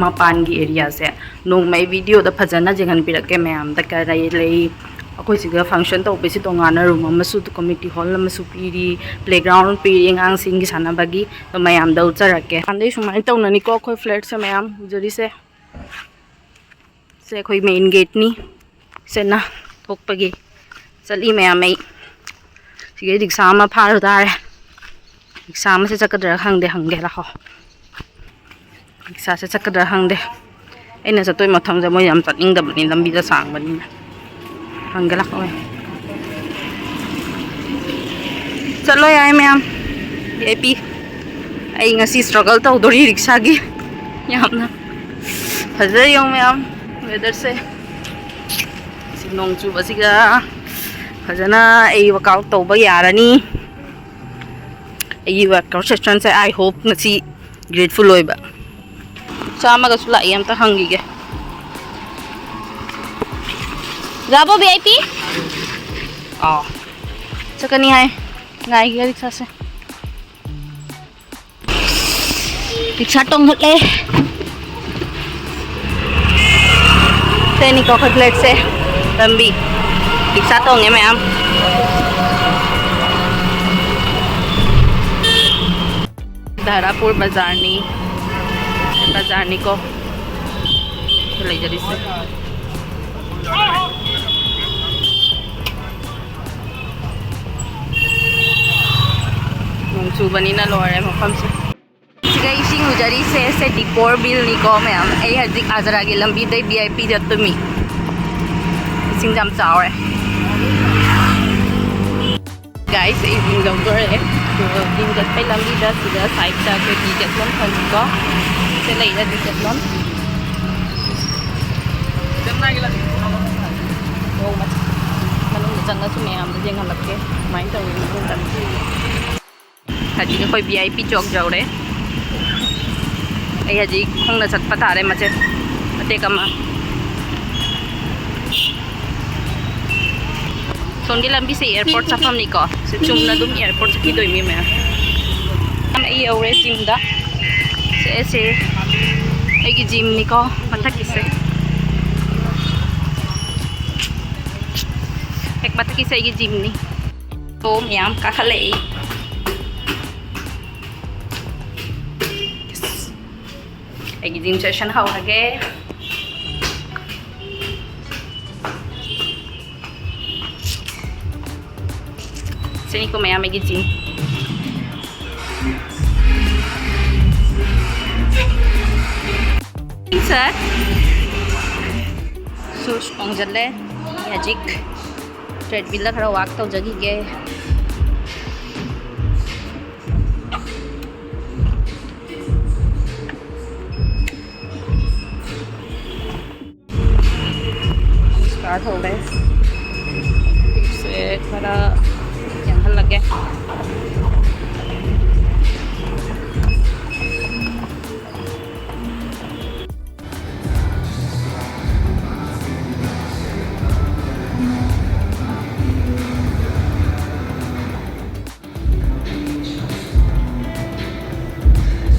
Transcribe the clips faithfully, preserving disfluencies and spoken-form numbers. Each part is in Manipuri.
ꯃꯄꯥꯟꯒꯤ ꯑꯦꯔꯤꯌꯥꯁꯦ ꯅꯣꯡꯃꯩ ꯚꯤꯗꯤꯑꯣꯗ ꯐꯖꯅ ꯌꯦꯡꯍꯟꯕꯤꯔꯛꯀꯦ ꯃꯌꯥꯝꯗ꯫ ꯀꯔꯤ ꯂꯩ, ꯑꯩꯈꯣꯏ ꯁꯤꯒ ꯐꯪꯁꯟ ꯇꯧꯕꯁꯤ ꯇꯣꯉꯥꯟꯅ ꯔꯨꯝ ꯑꯃꯁꯨ, ꯀꯝꯃ꯭ꯌꯨꯅꯤꯇꯤ ꯍꯣꯜ ꯑꯃꯁꯨ ꯄꯤꯔꯤ, ꯄ꯭ꯂꯦꯒ꯭ꯔꯥꯎꯟ ꯄꯤꯔꯤ ꯑꯉꯥꯡꯁꯤꯡꯒꯤ ꯁꯥꯟꯅꯕꯒꯤ꯫ ꯑꯗꯣ ꯃꯌꯥꯝꯗ ꯎꯠꯆꯔꯛꯀꯦ꯫ ꯑꯗꯩ ꯁꯨꯃꯥꯏꯅ ꯇꯧꯅꯅꯤꯀꯣ ꯑꯩꯈꯣꯏ ꯐ꯭ꯂꯦꯠꯁꯦ ꯃꯌꯥꯝ ꯎꯖꯔꯤꯁꯦ꯫ ꯁꯦ ꯑꯩꯈꯣꯏ ꯃꯦꯟ ꯒꯦꯠꯅꯤ꯫ ꯁꯦꯅ ꯊꯣꯛꯄꯒꯤ ꯆꯠꯂꯤ ꯃꯌꯥꯝ꯫ ꯑꯩ ꯁꯤꯒꯩ ꯔꯤꯛꯁꯥ ꯑꯃ ꯐꯥꯔꯨ ꯇꯥꯔꯦ꯫ ꯔꯤꯛꯁꯥ ꯑꯃꯁꯦ ꯆꯠꯀꯗ꯭ꯔꯥ ꯈꯪꯗꯦ, ꯍꯪꯒꯦ ꯂꯥꯛꯑꯣ꯫ ꯔꯤꯛꯁꯥꯁꯦ ꯆꯠꯀꯗ꯭ꯔꯥ ꯈꯪꯗꯦ꯫ ꯑꯩꯅ ꯆꯠꯇꯣꯏ ꯃꯐꯝꯁꯦ ꯃꯣꯏ ꯌꯥꯝ ꯆꯠꯅꯤꯡꯗꯕꯅꯤ, ꯂꯝꯕꯤꯗ ꯁꯥꯡꯕꯅꯤꯅ꯫ ꯍꯪꯒꯦ ꯂꯥꯛꯑꯣ꯫ ꯆꯠꯂꯣ ꯌꯥꯏ ꯃꯌꯥꯝ, ꯚꯤ ꯑꯥꯏ ꯄꯤ꯫ ꯑꯩ ꯉꯁꯤ ꯁ꯭ꯇ꯭ꯔꯒꯜ ꯇꯧꯗꯣꯔꯤ ꯔꯤꯛꯁꯥꯒꯤ꯫ ꯌꯥꯝꯅ ꯐꯖꯩ ꯌꯦꯡꯉꯨ ꯃꯌꯥꯝ, ꯋꯦꯗꯔꯁꯦ꯫ ꯁꯤ ꯅꯣꯡ ꯆꯨꯕꯁꯤꯒ ꯐꯖꯅ ꯑꯩ ꯋꯥꯛꯑꯥꯎꯠ ꯇꯧꯕ ꯌꯥꯔꯅꯤ꯫ ꯑꯩꯒꯤ ꯋꯥꯛꯑꯥꯎꯠ ꯁꯦꯁꯟꯁꯦ, I hope, ꯉꯁꯤ ꯒ꯭ꯔꯦꯠꯐꯨꯜ ꯑꯣꯏꯕ꯫ ꯆꯥꯝꯃꯒꯁꯨ ꯂꯥꯛꯏ, ꯑꯝꯇ ꯍꯪꯈꯤꯒꯦ꯫ ꯌꯥꯕꯣ, ꯚꯤ ꯑꯥꯏ ꯄꯤ? ꯑꯥꯎ꯫ ꯆꯠꯀꯅꯤ ꯍꯥꯏ꯫ ꯉꯥꯏꯒꯦ ꯔꯤꯛꯁꯥꯁꯦ꯫ ꯔꯤꯛꯁꯥ ꯇꯣꯡꯈꯠꯂꯦ꯫ ꯁꯤꯅꯤꯀꯣ ꯑꯩꯈꯣꯏ ꯐ꯭ꯂꯦꯠꯁꯦ꯫ ꯂꯝꯕꯤ꯫ ꯔꯤꯛꯁꯥ ꯇꯣꯡꯉꯦ ꯃꯌꯥꯝ꯫ ꯙꯔꯥꯄꯨꯔ ꯕꯖꯥꯔꯅꯤ꯫ ꯕꯖꯥꯔꯅꯤꯀꯣ ꯂꯩꯖꯔꯤꯁꯦ꯫ ꯅꯣꯡ ꯆꯨꯕꯅꯤꯅ ꯂꯣꯏꯔꯦ ꯃꯐꯝꯁꯦ꯫ ꯁꯤꯒ ꯏꯁꯤꯡ ꯎꯖꯔꯤꯁꯦ, ꯁꯦ ꯗꯤꯄꯣꯔ ꯕꯤꯜꯅꯤꯀꯣ ꯃꯌꯥꯝ꯫ ꯑꯩ ꯍꯧꯖꯤꯛ ꯑꯖꯔꯥꯒꯤ ꯂꯝꯕꯤꯗꯩ ꯚꯤ ꯑꯥꯏ ꯄꯤ ꯆꯠꯇꯣꯏꯃꯤ꯫ ꯏꯁꯤꯡ ꯌꯥꯝ ꯆꯥꯎꯔꯦ꯫ ꯒꯥꯏꯁ, ꯑꯩ ꯖꯤꯝ ꯌꯧꯗꯣꯔꯦ꯫ ꯑꯗꯣ ꯖꯤꯝ ꯆꯠꯄꯩ ꯂꯝꯕꯤꯗ ꯁꯤꯗ ꯁꯥꯏꯗꯇ ꯑꯩꯈꯣꯏ ꯗꯤꯀꯦꯠꯂꯣꯟ ꯐꯪꯉꯤꯀꯣ꯫ ꯁꯤ ꯂꯩꯔꯦ ꯗꯤꯀꯦꯠꯂꯣꯟ꯫ ꯃꯅꯨꯡꯗ ꯆꯪꯉꯁꯨ ꯃꯌꯥꯝꯗꯣ ꯌꯦꯡꯍꯜꯂꯛꯀꯦ ꯀꯃꯥꯏꯅ ꯇꯧꯔꯤꯅꯣ ꯃꯅꯨꯡꯗ꯫ ꯍꯧꯖꯤꯛ ꯑꯩꯈꯣꯏ ꯚꯤ ꯑꯥꯏ ꯄꯤ ꯆꯧꯛ ꯌꯧꯔꯦ꯫ ꯑꯩ ꯍꯧꯖꯤꯛ ꯈꯣꯡꯅ ꯆꯠꯄ ꯇꯥꯔꯦ ꯃꯆꯦꯠ ꯃꯇꯦꯛ ꯑꯃ꯫ ꯁꯣꯝꯒꯤ ꯂꯝꯕꯤꯁꯦ ꯑꯦꯌꯥꯔꯄꯣꯔꯠ ꯆꯠꯐꯝꯅꯤꯀꯣ꯫ ꯁꯤ ꯆꯨꯝꯅ ꯑꯗꯨꯝ ꯑꯦꯌꯥꯔꯄꯣꯔꯠ ꯆꯠꯈꯤꯗꯣꯏꯅꯤ ꯃꯌꯥꯝ꯫ ꯑꯩ ꯌꯧꯔꯦ ꯖꯤꯝꯗ꯫ ꯁꯦ, ꯁꯦ꯫ ꯑꯩꯒꯤ ꯖꯤꯝꯅꯤꯀꯣ ꯃꯊꯛꯀꯤꯁꯦ꯫ ꯍꯦꯛ ꯃꯊꯛꯀꯤꯁꯦ ꯑꯩꯒꯤ ꯖꯤꯝꯅꯤ꯫ ꯇꯣ ꯃꯌꯥꯝ ꯀꯥꯈꯠꯂꯛꯏ꯫ ꯑꯩꯒꯤ ꯖꯤꯝ ꯁꯦꯁꯟ ꯍꯧꯔꯒꯦ꯫ ꯁꯤꯅꯤꯀꯣ ꯃꯌꯥꯝ ꯑꯩꯒꯤ ꯖꯤꯝ꯫ ꯁꯠ꯫ ꯁꯨꯁ ꯈꯣꯡꯖꯜꯂꯦ꯫ ꯑꯩ ꯍꯧꯖꯤꯛ ꯇ꯭ꯔꯦꯗꯃꯤꯜꯗ ꯈꯔ ꯋꯥꯛ ꯇꯧꯖꯈꯤꯒꯦ꯫ ꯁ꯭ꯇꯥꯔꯠ ꯍꯧꯔꯦ꯫ ꯍꯧꯖꯤꯛꯁꯦ ꯈꯔ ꯌꯥꯡꯍꯜꯂꯒꯦ꯫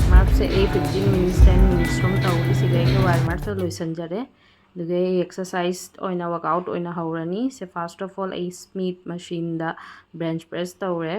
ꯋꯥꯔꯝ ꯑꯞꯁꯦ ꯑꯩ ꯐꯤꯐꯇꯤꯟ ꯃꯤꯅꯤꯠꯁ, ꯇꯦꯟ ꯃꯤꯅꯤꯠꯁ ꯔꯣꯝ ꯇꯧꯏ꯫ ꯁꯤꯒ ꯑꯩꯒꯤ ꯋꯥꯔꯝ ꯑꯞꯁꯦ ꯂꯣꯏꯁꯤꯟꯖꯔꯦ꯫ ꯑꯗꯨꯒ ꯑꯩ ꯑꯦꯛꯁꯔꯁꯥꯏꯁ ꯑꯣꯏꯅ, ꯋꯥꯔꯛ ꯑꯥꯎꯠ ꯑꯣꯏꯅ ꯍꯧꯔꯅꯤ꯫ ꯁꯦ, first of all, ꯑꯩ ꯁ꯭ꯃꯤꯠ ꯃꯁꯤꯟꯗ ꯕꯦꯟꯆ ꯄ꯭ꯔꯦꯁ ꯇꯧꯔꯦ꯫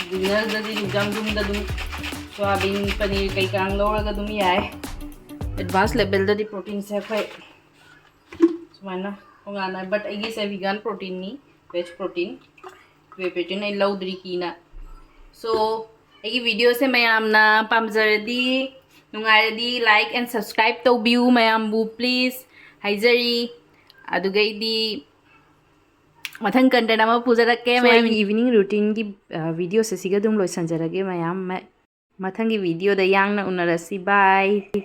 Dinnerꯗꯗꯤ ꯑꯗꯨꯝ ꯌꯥꯝ ꯌꯨꯝꯗ ꯑꯗꯨꯝ ꯁꯣꯌꯥꯕꯤꯟ, ꯄꯅꯤꯔ ꯀꯩꯀꯥ ꯂꯧꯔꯒ ꯑꯗꯨꯝ ꯌꯥꯏ꯫ Advance levelꯗꯗꯤ proteinꯁꯦ ꯑꯩꯈꯣꯏ ꯁꯨꯃꯥꯏꯅ ꯇꯣꯉꯥꯟꯅ, but ꯑꯩꯒꯤꯁꯦ vegan proteinꯅꯤ, veg protein, whey protein ꯑꯩ ꯂꯧꯗ꯭ꯔꯤ ꯀꯤꯅ꯫ So ꯑꯩꯒꯤ videoꯁꯦ ꯃꯌꯥꯝꯅ ꯄꯥꯝꯖꯔꯗꯤ, ꯅꯨꯡꯉꯥꯏꯔꯗꯤ like and subscribe ꯇꯧꯕꯤꯌꯨ ꯃꯌꯥꯝꯕꯨ please ꯍꯥꯏꯖꯔꯤ꯫ ꯑꯗꯨꯒꯩꯗꯤ ꯃꯊꯪ content ꯑꯃ ꯄꯨꯖꯔꯛꯀꯦ꯫ So ꯃꯌꯥꯝ ꯑꯩꯒꯤ evening routineꯒꯤ videoꯁꯦ ꯁꯤꯒ ꯑꯗꯨꯝ ꯂꯣꯏꯁꯤꯟꯖꯔꯒꯦ ꯃꯌꯥꯝ꯫ ꯃ- ꯃꯊꯪꯒꯤ videoꯗ ꯌꯥꯡꯅ ꯎꯅꯔꯁꯤ꯫ Bye꯫